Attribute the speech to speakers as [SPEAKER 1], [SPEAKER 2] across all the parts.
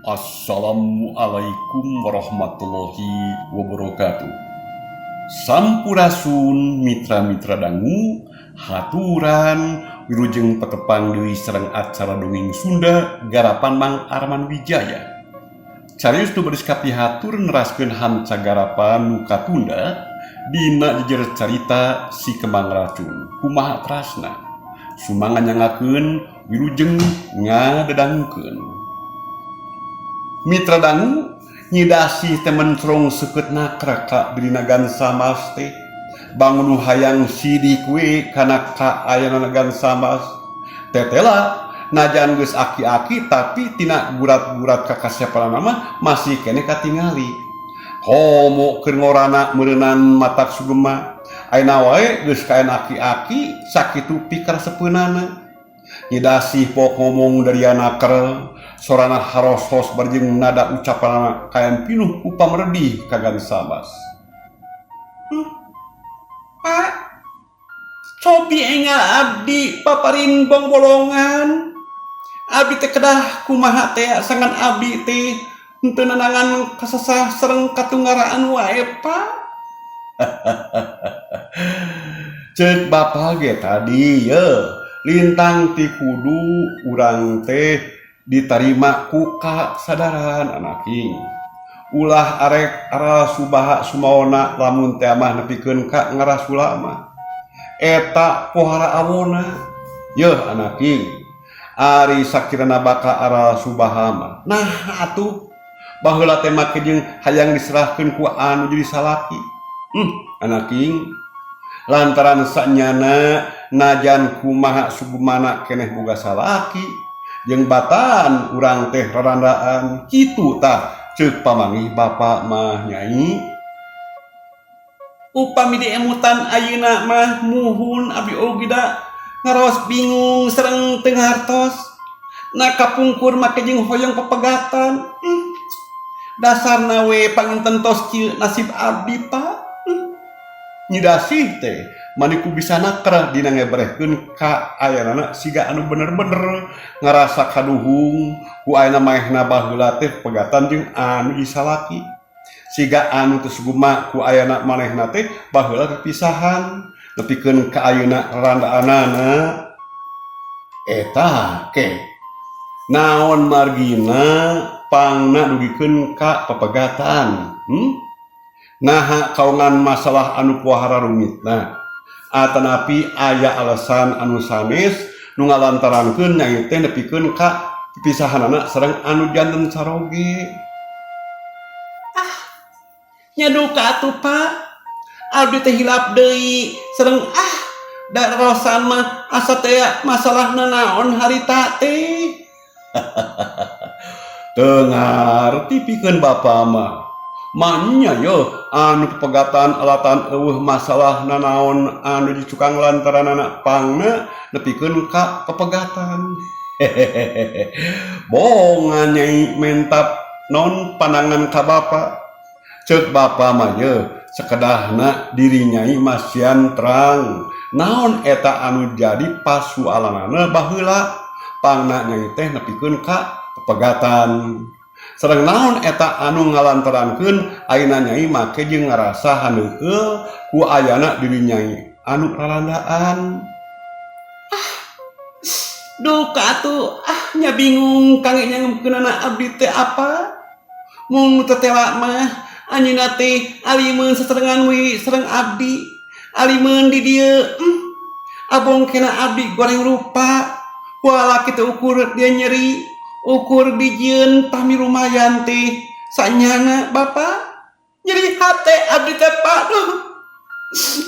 [SPEAKER 1] Assalamualaikum warahmatullahi wabarakatuh. Sampurasun mitra-mitra dangu, haturan wilujeng patepang deui sareng acara Dongeng Sunda garapan Mang Arman Wijaya. Carios nu baris kapihatur neraskeun hanca garapan nu katunda dina jejer carita Si Kembang Racun. Kumaha terasna? Sumangga nyanggakeun, wilujeng ngadedangukeun. Mitra dangu, Nyi Dasih teh mencrong seukeut nakrek ka dirina Gansamas teh. Bangun nu hayang sidik we kana kaayanana Gansamas. Tetela najan geus aki-aki, tapi tina gurat-gurat kakasepanana mah masih keneh katingali. Komo keur ngorana meureunan matak sugema. Ayeuna wae geus kaayaan aki-aki sakitu pikaresepeunana. Nyi Dasih pok ngomong dari naker, sorana harosos barjeng nada ucapanana kaayaan pinuh ku pamredih ka Gansamas. Pak, cobi enggal abdi paparin bongbolongan. Abdi teh kedah kumaha teh, sangan abdi teh henteu nanangan kasesah sareng katunggaraan wae, Pak. Ceuk bapa ge tadi ye, lintang ti kudu urang teh ditarima ku kasadaran, anaking. Ulah arek aral subaha sumaona lamun teh mah nepikeun ka ngarasula mah. Eta pohara awona. Yeuh, anaking. Ari sakirana baka aral subaha mah. Nah atuh baheula teh make jeung hayang diserahkeun ku anu jadi salaki. Anaking, lantaran sanyana najan kumaha sugumana keneh boga salaki jeung batan urang teh rarandaan kitu tah ceuk pamanggih bapa mah, Nyai. Upami diemutan ayeuna mah muhun, abdi oge da ngaraos bingung sareng teu ngartos. Na kapungkur make jeung hoyong pepegatan. Dasarna we panginten tos kieu nasib abdi, Pak. Nyi Dasih teh mani ku bisa naker dina ngebrehkeun ka ayanana siga anu bener-bener ngarasa kaduhung ku ayana maehna baheula teh pegatan jeung anu disalaki. Siga anu teu sugema ku ayana manehna teh baheula pipisahan nepikeun ka ayeuna rarandaanana. Eta ke naon margina pangna dugikeun ka pepegatan? Naha kaongan masalah anu pohara rumitna atanapi aya alasan anu sanes nu ngalantarankeun nyai teh nepikeun ka pipisahanana sareng anu janten caroge? Ah, nya duka atuh, Pak. Abdi teh hilap deui sareng ah da raosan mah asa teh masalahna naon harita teh. Teu ngarti pikeun bapa mah. Manya yo anu pepegatan alatan eueuh masalah nanaon anu dicukang lantaranana pangna nepikeun ka pepegatan. Hehehe. Bongan Nyai mentap non pandangan ka bapa. Ceuk bapa mah ye sakedahna diri Nyai masihan terang naon eta anu jadi pasualanana baheula pangna Nyai teh nepikeun ka pepegatan. Sareng naon eta anu ngalantarankeun ayeuna Nyai make jeung ngarasa haneukeul ku ayana diri Nyai anu rarandaan. Ah, duka atuh ah, nya bingung kangge nyangemkeunana abdi teh apa. Mung tetela mah anjeunna teh alimeun sasarengan we sareng abdi. Alimeun di dieu abong kena abdi goreng rupa. Ku lalaki teh ukur dia nyeri, ukur dijieun pami lumayan teh sanyana, Bapak. Nyeri hate abdi teh, Pak. Duh.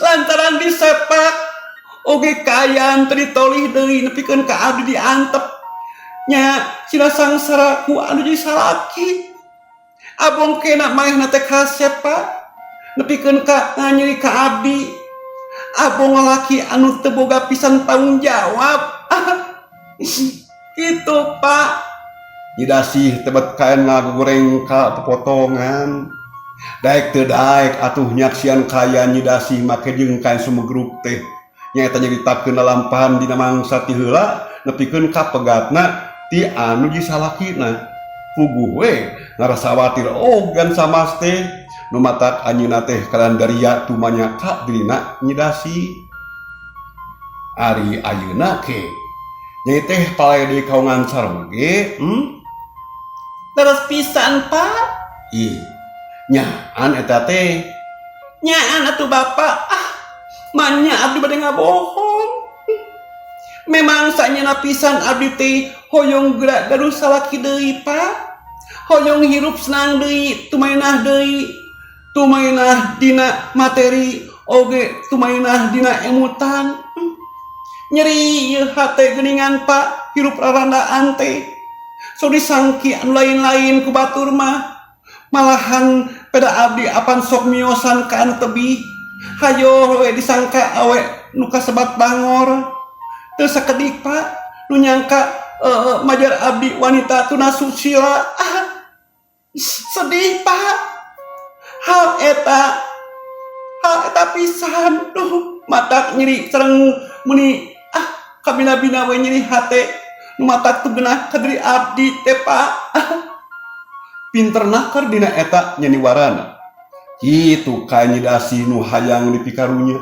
[SPEAKER 1] Lantaran disepak oge kaayaan teu ditolih deui nepikeun ka abdi diantep nya sina sangsara ku anu jadi salaki. Abong kena manehna teh kasep, Pak, nepikeun ka nganyeri ka abdi. Abong lalaki anu teu boga pisan tanggung jawab gitu, Pak. Nyi Dasih tebet kaen ngagoreng ka pepotongan. Daek teu daek atuh nyaksian kaayaan Nyi Dasih make jeung kain sumegruk teh nyaeta nyaritakeun lalampahan dina mangsa ti heula nepikeun ka pegatna ti anu disalakina. Puguh we ngarasa khawatir ogan Samas teh nu matak anjeunna teh kalandaria tumanya ka dirina Nyi Dasih. Ari ayeuna ke nyai teh palai deui kaungan saroge,
[SPEAKER 2] Leres pisan, Pak.
[SPEAKER 1] Ih, nyaan eta teh.
[SPEAKER 2] Nyaan atuh, Bapak. Ah, manya abdi bade ngabohong. Memang sanyana pisan abdi teh hoyong geura gaduh salaki deui, Pak. Hoyong hirup senang deui, tumainah deui. Tumainah dina materi oge tumainah dina emutan. Nyeri ieu hate geuningan, Pak, hirup rarandaan teh. So disangki anu lain-lain ku batur mah. Malahan pada abdi apan sok miosan ka anu tebih. Hayo we disangka awe nu kasebat bangor. Teu sakedik, Pak, nu nyangka majar abdi wanita tunasusila. Ah, sedih, Pak. Hal eta pisan. Duh, matak nyeri sareng meuni ah kabina-bina we nyeri hate nu matak teu geunah ka diri abdi teh, Pak.
[SPEAKER 1] Pinter naker dina eta nyaniwarana. Kitu ka Nyi Dasih nu hayang dipikarunya.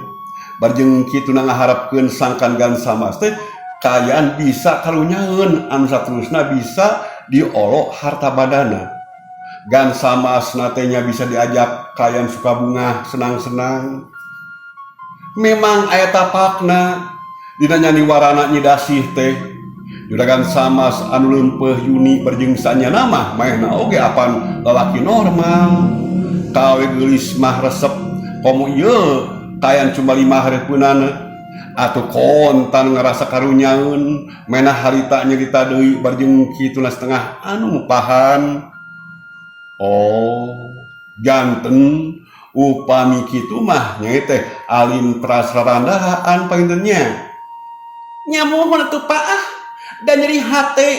[SPEAKER 1] Barjeng kitu na ngaharapkeun sangkan Gan Samas teh kaayaan bisa karunyaeun anu saterusna bisa diolok harta badana. Gan Samas na teh nya bisa diajak kaayaan suka bunga senang-senang. Memang aya tapakna dina nyaniwarana Nyi Dasih teh. Juragan Samas anu leumpeuh yuni barjeng sanyana mah maehna oge apan lalaki normal. Kawe geulis mah resep komo ieu kaayaan cuma lima hareupeunana. Atuh kontan ngarasa karunyaeun menah harita nyerita deui barjeng kituna setengah anu ngupahan. Oh, janten upami kitu mah nyai teh alin teras rarandaan panginten nya.
[SPEAKER 2] Nya muhun atuh, Pak, ah. Da nyeri hate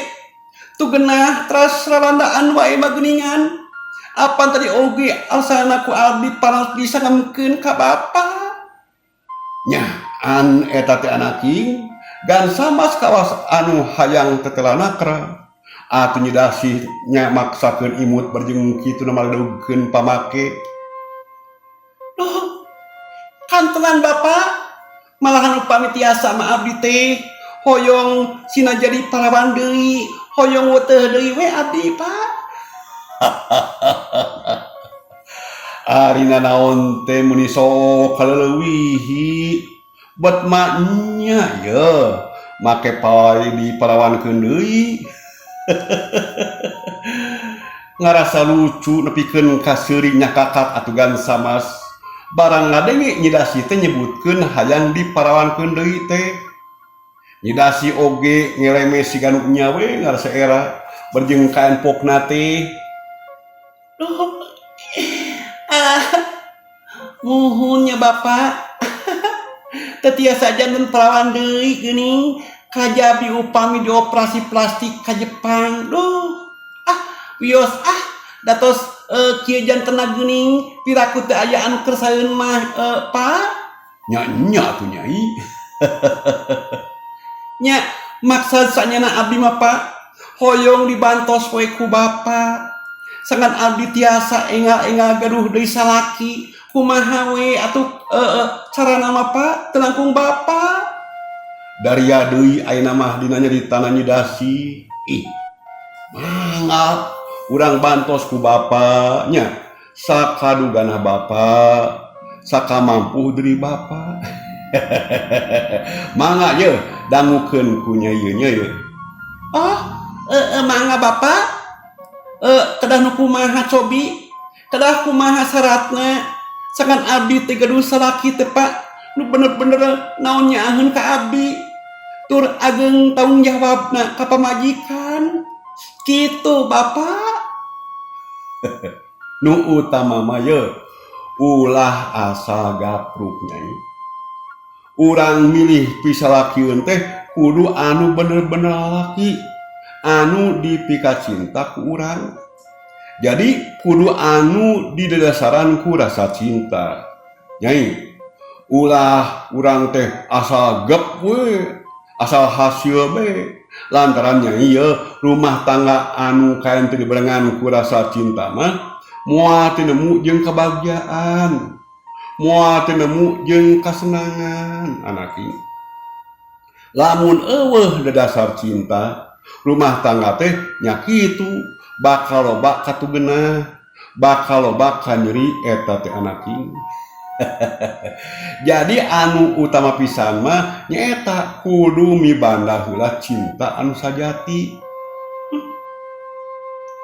[SPEAKER 2] tu genah teras rarandaan wae mah geuningan. Apan tadi oge alasanna ku abdi parantos disangemkeun ka Bapa.
[SPEAKER 1] Nya an eta teh anaking Gan Samas kawas anu hayang tetela nakra. Atuh Nyi Dasih nya maksakeun imut barjeng kitu na maledugkeun pamake.
[SPEAKER 2] Duh, kantenan, Bapak. Malahan upami tiasa mah abdi teh hoyong sina jadi parawan deui, hoyong weteh deui we abdi, Pak.
[SPEAKER 1] Ari nanaon teh meuni sok kaleuwihi bet mah nya ye make pae diparawankeun deui. Ngarasa lucu nepikeun ka seuri nyakakak atuh Gan Samas. Barang ngadenge Nyi Dasih teh nyebutkeun hayang diparawankeun deui teh. Nyi Dasih oge ngeleme siga nu nya we ngarasa era barjeng ka empokna teh.
[SPEAKER 2] Duh. Ah, muhun nya, Bapak. Teu tiasa janten perawan deui geuning kajabi upami dioperasi plastik ka Jepang. Duh. Ah, wios ah datos kieu jantenna geuning piraku teu aya anu kersaeun mah, Pak.
[SPEAKER 1] Nya nya atuh, Nyai.
[SPEAKER 2] Nya maksad sanyana abdi mah, Pak, hoyong dibantos we ku Bapak. Sangan abdi tiasa enggal-enggal gaduh deui salaki. Kumaha we atuh carana mah, Pak, teu langkung Bapak.
[SPEAKER 1] Daria deui ayeuna mah dina nyaritana Nyi Dasih. Ih, mangga urang bantos ku Bapa nya. Sakadugana Bapa, sakamampuh diri Bapa. Mangga ye dangukeun ku nya ieu nya ye.
[SPEAKER 2] Oh, mangga, Bapak. Kedah nu kumaha cobi? Kedah kumaha syaratna? Sangan abdi teh gaduh salaki teh, Pak, nu bener-bener naon nyaaheun ka abdi. Tur ageng tanggung jawabna ka pamajikan. Kitu, Bapak.
[SPEAKER 1] Nu utama mah ye ulah asal gapruk, Nyai. Urang milih pisalakieun teh kudu anu bener-bener lalaki anu dipika cinta ku urang. Jadi kudu anu didasaran ku rasa cinta. Nyai, ulah urang teh asal gep we, asal hasil we. Lantaran nya ieu rumah tangga anu kaen teu dibarengan ku rasa cinta mah moal teu nemu jeung kabagjaan, moal teu nemu jeung kasenangan anak ieu. Lamun eueuh dadasar cinta, rumah tangga teh nya kitu bakal loba katugenah, bakal loba kanyeri eta teh anak ieu. Jadi anu utama pisan mah nyaeta kudu mibanda heula cinta anu sajati.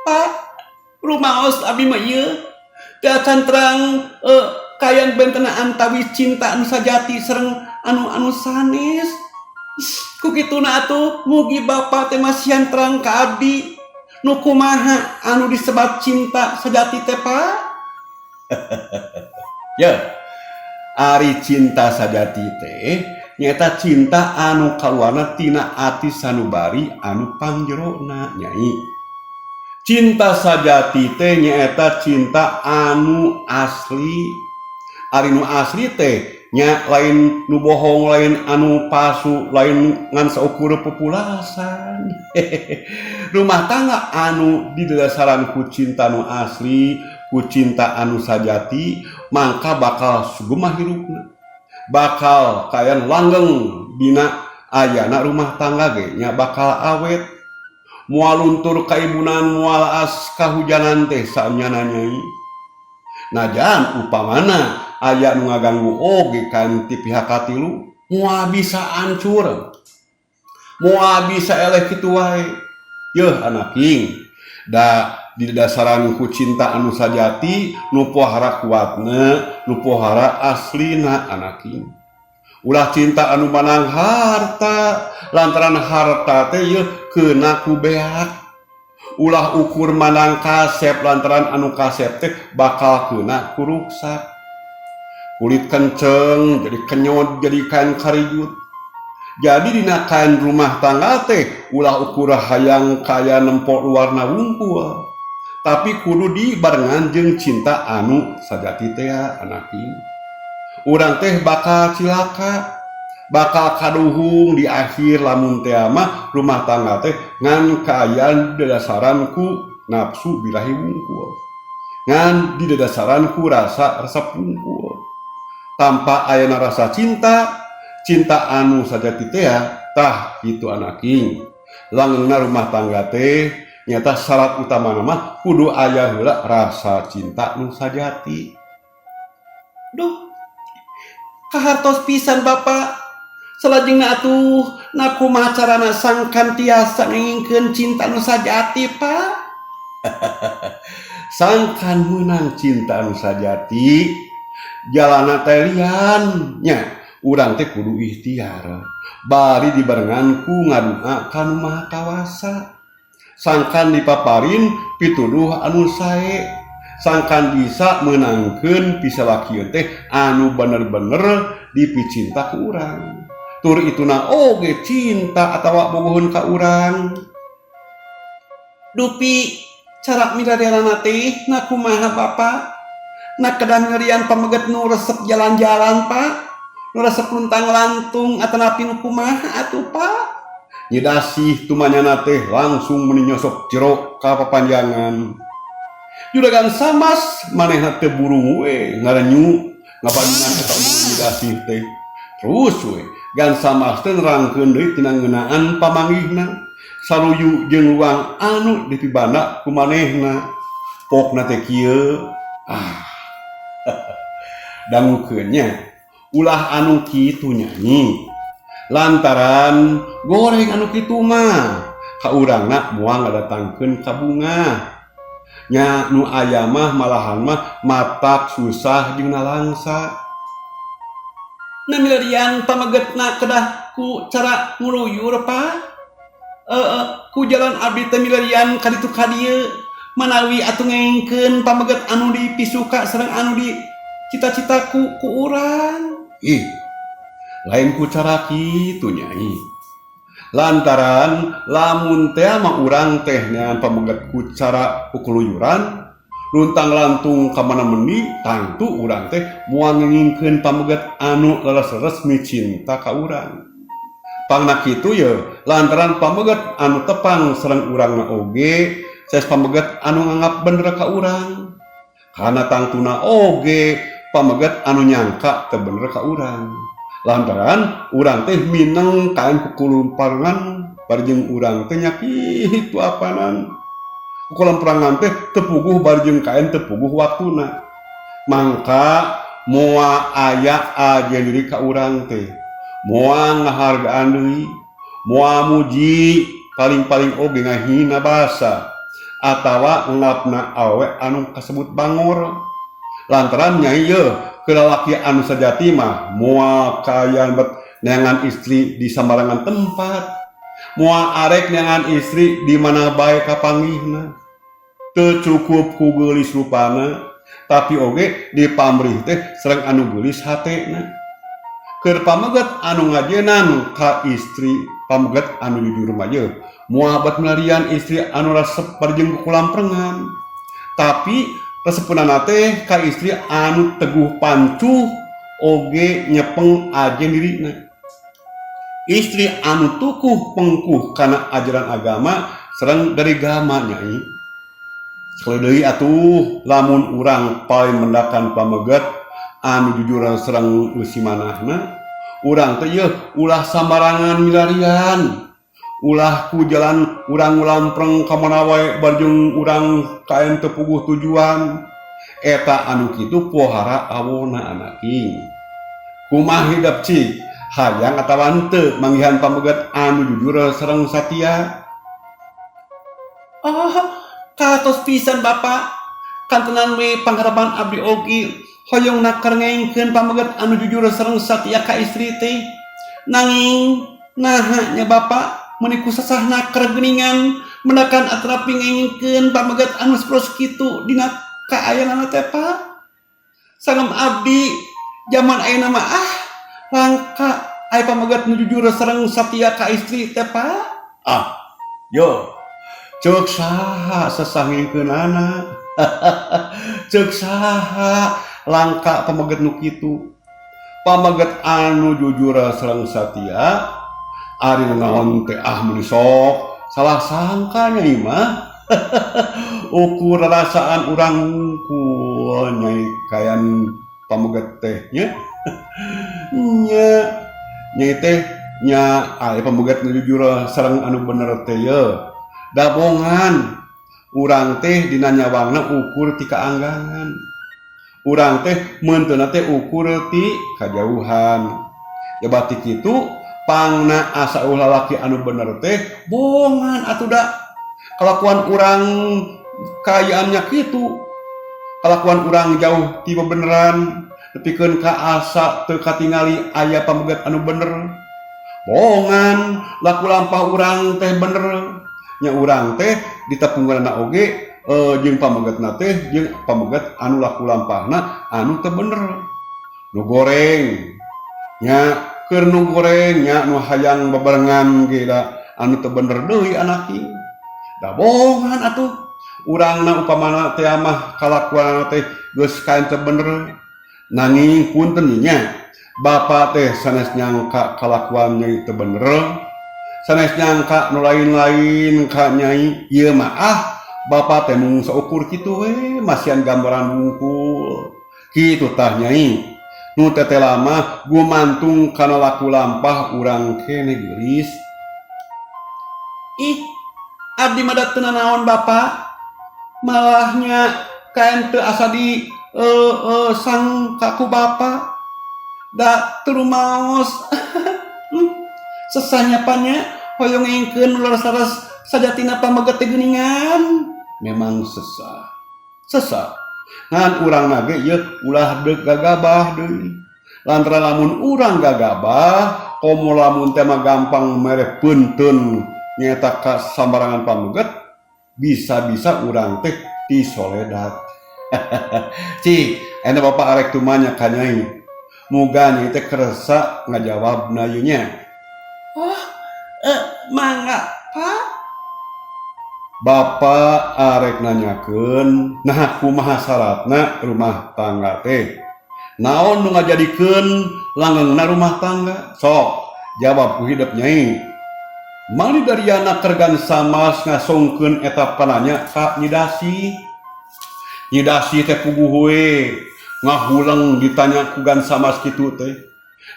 [SPEAKER 2] Pak, rumaos abdi mah ieu teu acan terang kayan bentena antawis cinta anu sajati sareng anu sanes. Ku kituna atuh mugi Bapak teh masihan terang ka abdi nu kumaha anu disebat cinta sejati teh, Pak?
[SPEAKER 1] Ya, ari cinta sajati teh nyaeta cinta anu kaluarna tina ati sanubari anu pangjerona, Nyai. Cinta sajati teh nyaeta cinta anu asli. Ari nu asli teh nya lain nu bohong, lain anu palsu, lain ngan saukur pupulasan. Rumah tangga anu didasaran ku cinta nu asli, ku cinta anu sajati, mangka bakal sugema hirupna, bakal kayan langgeng dina ayana rumah tangga ge nya bakal awet, moal luntur kaibunan, moal as kahujanan teh saenyana, Nyai. Najan upamana aya nu ngaganggu oge kan ti pihak katilu, moal bisa hancur, moal bisa eleh kitu wae. Yeuh anak king, da didasaran ku cinta anu sajati nu pohara kuatna, nu pohara aslina, anak king. Ulah cinta anu manang harta, lantaran harta teh yeuh keuna ku beak. Ulah ukur manang kasep, lantaran anu kasep teh bakal keuna ku ruksak. Kulit kenceng jadi kenyot, jadi kain karijut. Jadi dina kain rumah tangga teh ulah ukur hayang kaya nempo luarna wungkul, tapi kudu dibarengan jeung cinta anu sajati teh, anak king. Urang teh bakal cilaka, bakal kaduhung di akhir lamun teh mah rumah tangga teh ngan kaayaan didasaran ku nafsu birahi wungkul, ngan didasaran ku rasa resep wungkul, tanpa ayana rasa cinta, cinta anu sajati teh. Tah kitu, anak king, langgengna rumah tangga teh nyata syarat utama mah kudu aya heula rasa cinta nu sajati.
[SPEAKER 2] Duh, kahartos pisan, Bapak. Salajengna atuh na kumaha carana sangkan tiasa ngengingkeun cinta nu sajati, Pak?
[SPEAKER 1] Sangkan menang cinta anu sajati, jalana teh lian nya urang teh kudu ikhtiar bari dibarengan ku ngadua ka Nu Maha Kawasa, sangkan dipaparin pituduh anu sae, sangkan bisa menangkeun pisalakieun teh anu bener-bener dipicinta ku urang, tur ituna oge cinta atawa bogoheun ka urang.
[SPEAKER 2] Dupi cara milarianana teh na kumaha, Bapak? Na kedah milarian pameget nu resep jalan-jalan, Pak, nu resep luntang lantung, atanapi nu kumaha atuh, Pak?
[SPEAKER 1] Nyi Dasih tumanyana teh langsung meni nyosok jero ka papanjangan Juragan Samas. Manehna teh burung we ngarenyu ngabandungan eta omongan Nyi Dasih teh. Terus we Gan Samas teh nerangkeun deui tina ngeunaan pamanggihna saruyu jeung luang anu dipibanda ku manehna. Pokna teh kieu, ah, dangukeun nya, ulah anu kitu, Nyanyi, lantaran goreng anu kitu mah ka urangna moal ngadatangkeun kabungah nya, nu aya mah malahan mah matak susah jeung nalangsa.
[SPEAKER 2] Na milarian pamegetna kedah ku cara nguluyur, Pak? Ku jalan abdi teh milarian ka ditu ka dieu manawi atuh ngengkeun pameget anu dipisuka sareng anu di cita-cita ku urang.
[SPEAKER 1] Ih, lain ku cara kitu, Nyai, lantaran lamun teh mah urang teh neangan pameget ku cara kukuluyuran luntang lantung ka mana mendi, tangtu urang teh moal ngengingkeun pameget anu leres-leres micinta ka urang. Pangna kitu ye lantaran pameget anu tepang sareng urangna oge sanes pameget anu nganggap bener ka urang. Kana tangtuna oge pameget anu nyangka teu bener ka urang. Lantaran urang teh mineng kaen kukulemperangan bari jeung urang teh nya kitu apanan. Kukulemperangan teh teu puguh bari jeung kaen teu puguh waktuna. Mangka moal aya ajen diri ka urang teh. Moal ngahargaan deui, moal muji, paling-paling oge ngahina basa atawa ngelapna awewe anu kasebut bangor. Lantaran nyai yeuh keur lalaki anu sajati mah moal kaayaan bet neangan istri di sambarangan tempat. Moal arek neangan istri di mana bae kapanggihna. Teu cukup ku geulis rupana, tapi oge dipamrih teh sareng anu geulis hatena. Keur pameget anu ngajenan ka istri pameget anu jujur mah yeuh moal bet milarian istri anu resep bari jeung kukulamperengan. Tapi resepeunana teh ka istri anu teguh pancuh oge nyepeng ajen dirina. Istri anu tukuh pengkuh kana ajaran agama sareng dari gama nyai. Sekali deui atuh lamun urang paling mendakan pameget anu jujur sareng eusi manahna, urang teh yeuh ulah sambarangan milarian. Ulah ku jalan urang ngulampreng ka mana wae bari jeung urang kaen teu puguh tujuan. Eta anu kitu pohara awona anaking. Kumaha hidep cik hayang atawa henteu manggihan pameget anu jujur sareng satia.
[SPEAKER 2] Oh, katos pisan Bapak. Kantenan we pangharapan abdi oge hoyong naker ngengkeun pameget anu jujur sareng satia ka istri teh. Nanging naha nya Bapak meuni ku sasah naker geuningan menakan atrapi ngengkeun pameget anu sapertos kitu dina kaayaanana teh Pak. Sangem abdi zaman ayeuna mah ah langka aya pameget nu jujur sareng satia ka istri teh Pak.
[SPEAKER 1] Ah, yo ceuk saha sesah ngengkeunana. Ceuk saha langka pameget nu kitu. Pameget anu jujur sareng satia ari naon teh ah meuni sok salah sangka nyai mah. Ukur rarasaan urang wungkul nyai kayan pameget teh nya. Nya nyai teh nya aya pameget nu jujur sareng anu bener teh ye. Dabongan urang teh dina nyawangna ukur ti kaanggangan. Urang teh meunteuna teh ukur ti kajauhan. Ya bati kitu pangna asa ulah lalaki anu bener teh bongan atuh da. Kalakuan urang kaayaannya kitu. Kalakuan urang jauh ti bebeneran nepikeun ka asa teu katingali aya pameget anu bener. Bongan laku lampah urang teh bener. Nya urang teh ditepunganna oge jeung pamegetna teh jeung pameget anu laku lampahna anu teu bener. Nu goreng nya keur nu goreng nya nu hayang bebarengan ge da anu teu bener deui anaki. Da bongan atuh urangna upamana teh mah kalakuanna teh geus kaen teu bener. Nanging punten nya bapa teh sanes nyangka kalakuan nyai teu bener. Sanes nyangka nu lain-lain ka nyai ieu mah ah bapa teh mung saukur kitu we masihan gambaran wungkul. Kitu tah nyai. Nu teteh lama gumantung kana laku lampah urang kene geulis.
[SPEAKER 2] Ih, abdi mah da teu nanaon Bapak. Malahnya kaen teu asa di sangka ku Bapak. Da teu rumaos. Sesahnya panya hoyong ngengkeun nu leres-leres sajatina pameget teh geuningan.
[SPEAKER 1] Memang sesah. Sesah. Ngan urang na ge ieu ulah deuk gagabah deui. Lantaran lamun urang gagabah, komo lamun teh mah gampang mere peunteun nyaeta ka sambarangan pameget, bisa-bisa urang teh disoledat. Cik, ayeuna Bapak arek tumanya ka nyai. Muga nyai teh kersa ngajawabna ieu nya.
[SPEAKER 2] Oh, mangga Pak.
[SPEAKER 1] Bapak arek nanyakeun nah kumaha syaratna rumah tangga teh. Naon nu ngajadikeun langgengna rumah tangga? Sok Jawab ku hidep Nyai. Mali Daryana keur Gansamas ngasongkeun eta pananya ka Nyi Dasih. Nyi Dasih teh puguh we ngahuleng ditanya ku Gansamas kitu teh.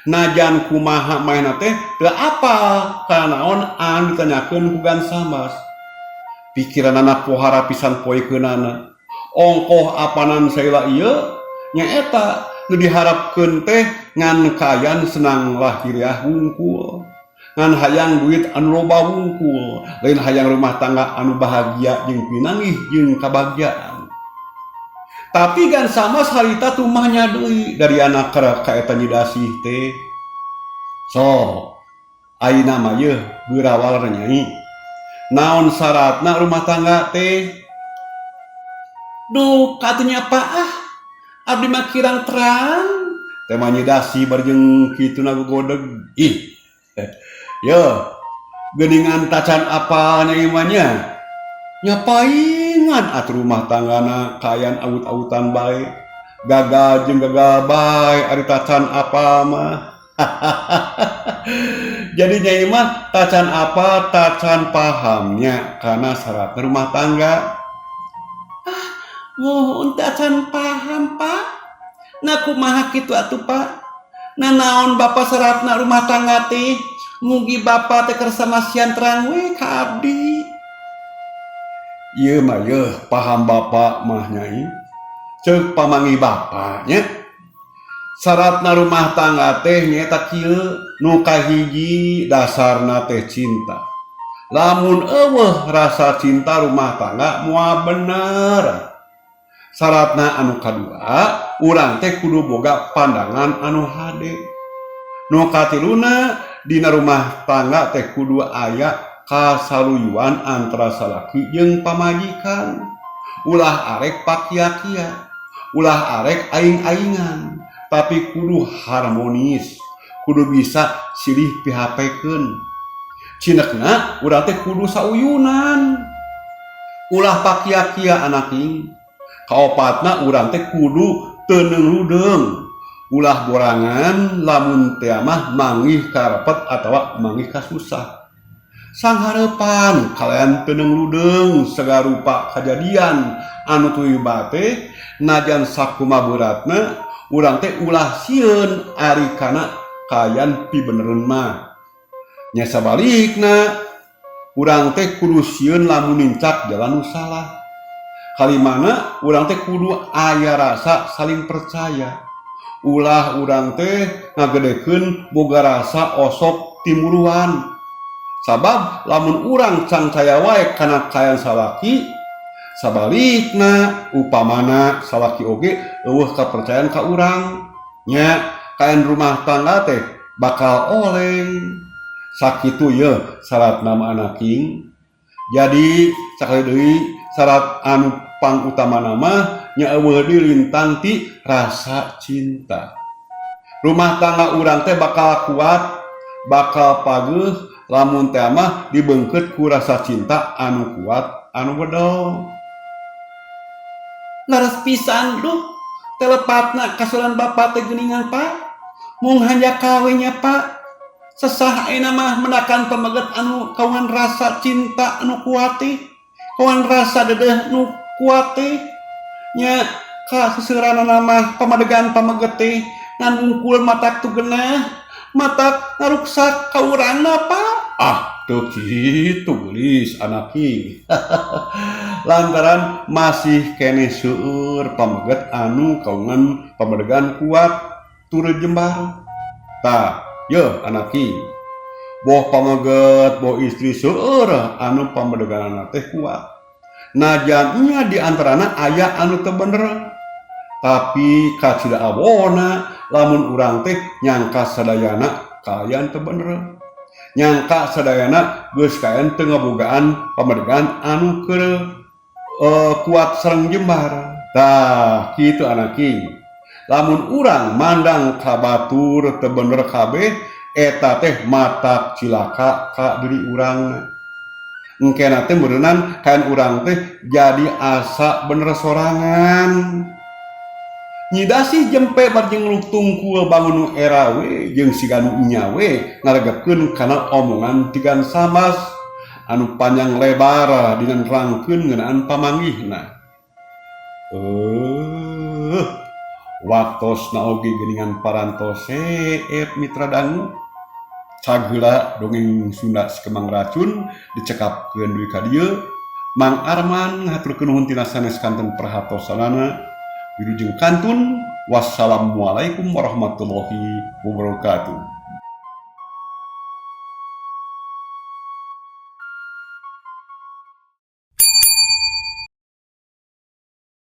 [SPEAKER 1] Najan kumaha manehna teh teu apal kana naon anu ditanyakeun ku Gansamas. Pikiranana pohara pisan poekeunana. Ongkoh apanan saila ieu nyaeta nu diharapkeun teh ngan kaayaan senang lahiriah wungkul. Ngan hayang duit anu loba wungkul, lain hayang rumah tangga anu bahagia jeung pinanggih jeung kabahagiaan. Tapi Gansamas harita tumahnya deui dari anak ka eta Nyi Dasih teh. So, ayeuna mah yeuh geurawal Nyai. Naon syaratna rumah tangga teh?
[SPEAKER 2] Duh, katunya Pak ah. Abdi mah kirang terang.
[SPEAKER 1] Teh mah Nyi Dasih bari jeung kituna gogodeg. Ih. Yo, geuningan tacan apal Nyai mah nya. Nya paingan atuh rumah tanggana kaayaan awut-awutan bae. Gagal jeung gagal bae ari tacan apal mah. Jadi Nyai mah tacan apa tacan pahamnya karena syarat rumah tangga.
[SPEAKER 2] Ah, muhun tacan paham Pak. Nah kumaha kitu atuh Pak? Nah naon Bapak syaratna rumah tangga teh? Mugi Bapak teh kersa masihan terang we ka abdi.
[SPEAKER 1] Ieu mah yeuh paham Bapak mah Nyai. Ceuk pamanggih Bapak nya. Syaratna rumah tangga teh nyaeta kieu, nu kahiji dasarna teh cinta. Lamun eueuh rasa cinta rumah tangga moal bener. Syaratna anu kadua, urang teh kudu boga pandangan anu hade. Nu katiluna dina rumah tangga teh kudu aya kasaluyuan antara salaki jeung pamajikan. Ulah arek pakia-kia, ulah arek aing-aingan, tapi kudu harmonis, kudu bisa silih pihapekeun. Cinekna urang teh kudu sauyunan. Ulah pakia-kia anaking. Kaopatna urang teh kudu teu ludeung. Ulah borangan lamun teh mah manggih karepet atawa manggih kasusah. Sanghareupan kalayan teu ludeung sagarupa kajadian anu tumiba teh najan sakumaha beratna urang teh ulah sieun ari kana kaayaan pibenereun mah. Nya sabalikna urang teh kudu sieun lamun nincak jalan nu salah. Kalimana urang teh kudu aya rasa saling percaya. Ulah urang teh ngagedekeun boga rasa osok timuruan. Sabab lamun urang cangcaya wae kana kaayaan salaki, sabalikna upamana salaki oge eueuh kapercayaan ka urang, nya kaayaan rumah tangga teh bakal oleng. Sakitu yeuh syaratna mah anaking. Jadi sakali deui syarat anu pangutamana mah nya eueuh deui lintang ti rasa cinta. Rumah tangga urang teh bakal kuat, bakal pageuh lamun teh mah dibeungkeut ku rasa cinta anu kuat, anu bedol.
[SPEAKER 2] Laras pisan duh, telepatna kasuran Bapak teh geuningan Pak. Mung hanjakal we nya Pak. Sesah ayeuna mah menakan pameget anu kawan rasa cinta anu kuat teh, kawan rasa dedeh nu kuat teh. Nya ka seseuranana mah pamadegan pameget teh ngan wungkul matak tu genah, matak ngaruksak ka urangna Pak.
[SPEAKER 1] Ah, teu kitu geulis anaki. Lantaran masih keneh seueur pameget anu kaungan pamadegan kuat tur jembar. Tah, yeuh anaki. Boh pameget boh istri seueur anu pamadeganana teh kuat. Najan nya di antarana aya anu teu bener. Tapi kacida awona lamun urang teh nyangka sadayana kaayaan teu bener. Nyangka sadayana geus kaayaan teu ngabogaan pamadegan anu keur kuat sareng jembar. Tah, kitu anaki. Lamun urang mandang ka batur teu bener kabeh, eta teh matak cilaka ka diri urang. Engkena teh meureunan kaayaan urang teh jadi asa bener sorangan. Nyi Dasih jempe bari jeung ngeluk tungkul bangun nu era we jeung siga nu nya we ngaregepkeun kana omongan Tigan Sambas anu panjang lebar dina nerangkeun ngeunaan pamanggihna. Waktosna oge geuningan parantos seep mitra dangu. Cageula dongeng Sunda Si Kembang Racun dicekapkeun dugi ka dieu. Mang Arman ngahaturkeun nuhun tina sanes kanten perhatosanana. Wilujeng kantun, wassalamualaikum warahmatullahi wabarakatuh.